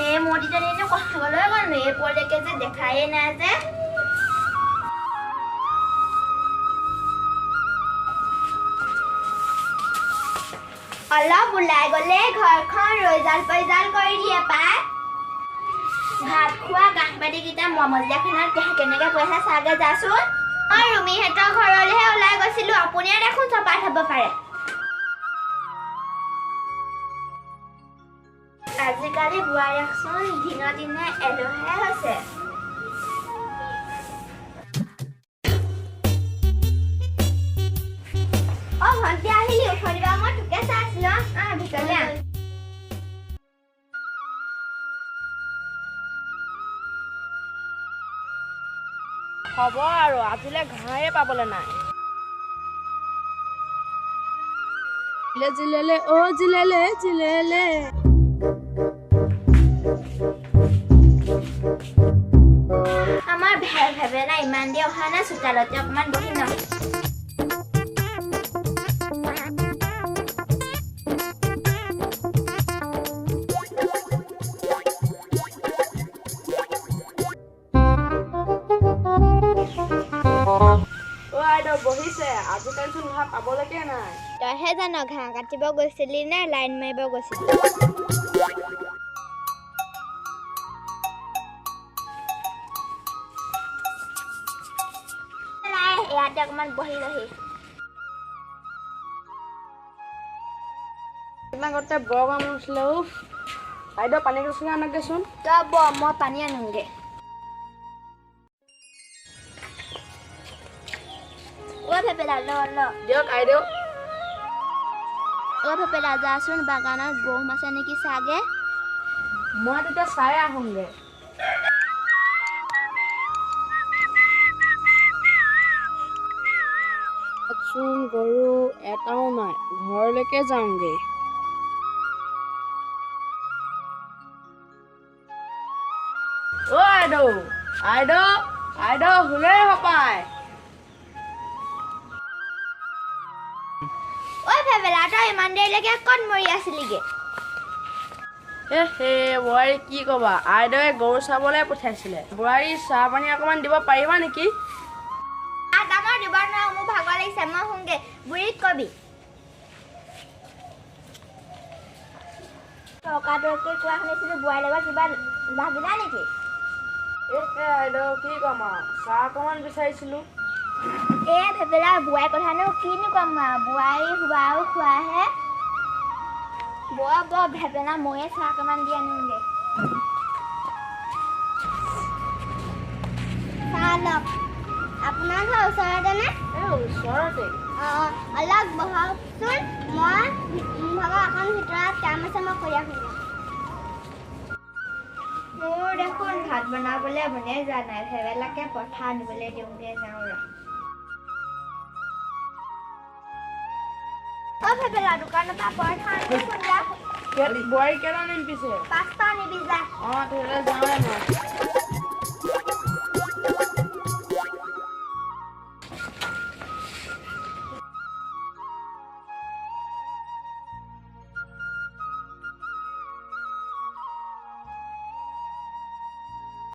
এই মূৰ্তিজনীনো ক'লৈ গ'লনো? এই পৰলৈকে যে দেখায়ে নাই যে। অলপ ওলাই গ'লে ঘৰখন ৰৈজাল পৈজাল কৰি দিয়ে পাই। ভাত খোৱা কাঁহবাতিকেইটা মজিয়াখনত কেনেকে পৰিছে চাগে যাচোন। মই ৰুমিহঁতৰ ঘৰলৈহে ওলাই গৈছিলো, আপুনিয়ে দেখোন চপাই থ'ব পাৰে। আজিকালি বোৱাৰীকচোন দিনে দিনে এলেহুৱা হৈছে। অ ভণ্টি আহিলি? উঠনি পৰা মই তোকে চাই আছিলো। আহ, ভিতৰলৈ আহ। হ'ব আৰু, আজিলৈ ঘাঁহে পাবলৈ নাই। জিলেলে অ জিলেলে জিলেলে। আমাৰ ভেবেলা ইমান দেৰি অহা নাই, চোতালতে অকণমান বহি লওঁ। অ আইদেউ বহিছে, আজিকালিচোন ঘাঁহ পাবলৈকে নাই। তইহে জান ঘাঁহ কাটিব গৈছিলি নে লাইন মাৰিব গৈছিলি? নাই, ইয়াতে অকণমান বহি লহি। আগতে বৰ গৰম উঠিলে। উফ, বাইদেউ পানী গিলাচকে আনকগৈচোন। তই বহ, মই পানী আনোগৈ। অ ভেবেলা, ল ল। দিয়ক আইদেউ। অ ভেবেলা, যাচোন বাগানত গৰু আছে নেকি চাগে। মই তেতিয়া চাই আহোঁগৈ। চোন গৰু এটাও নাই, ঘৰলৈকে যাওঁগৈ। অ আইদেউ, আইদেউ, আইদেউ, শুলে হপায়। ঐ ভেবেলা, তই ইমান দেৰিলৈকে ক'ত মৰি আছিলিগে? এ হে বোৱাৰী, কি ক'বা, আইদেৱে গৰু চাবলৈ পঠিয়াইছিলে। বোৱাৰী, চাহ পানী অকণমান দিব পাৰিবা নেকি? মই দিব নোৱাৰো, মোৰ ভাগৰ লাগিছে, মই শুংগে। বুঢ়ীক কবি। তৰ্কাতৰ্কি কোৱা শুনিছিলো, বোৱাৰীৰ লগত কিবা লাগিলা নেকি? এ হে আইদেউ, কি ক'ম আৰু, চাহ অকণমান বিচাৰিছিলো। এ ভেবেলা, বোৱাৰীৰ কথানো কিনো ক'ম আৰু, বোৱাৰী হোৱা আৰু খোৱাহে। বৰ বৰ ভেবেলা, ময়ে চাহ অকণমান দি আনোগে। চাহ লওক। আপোনাৰ ঘৰ ওচৰতে নে? এই ওচৰতে। অঁ, অলপ বহকচোন, মই মোৰ ভাগৰ অকণ ভিতৰত কাম আছে, মই কৰি আহোঁগৈ। মোৰ দেখোন ভাত বনাবলৈ মনে যোৱা নাই, ভেবেলাকে পঠা আনিবলৈ দিওঁগৈ, যাওঁ ৰ। অ ভেবেলা, দোকানৰ পৰা পৰঠা আনিবিচোন যা। বোৱাৰী কেইটা আনিম পিছে? 5টা আনিবি যা। অঁ, তেতিয়াহ'লে যাওঁৱে মই।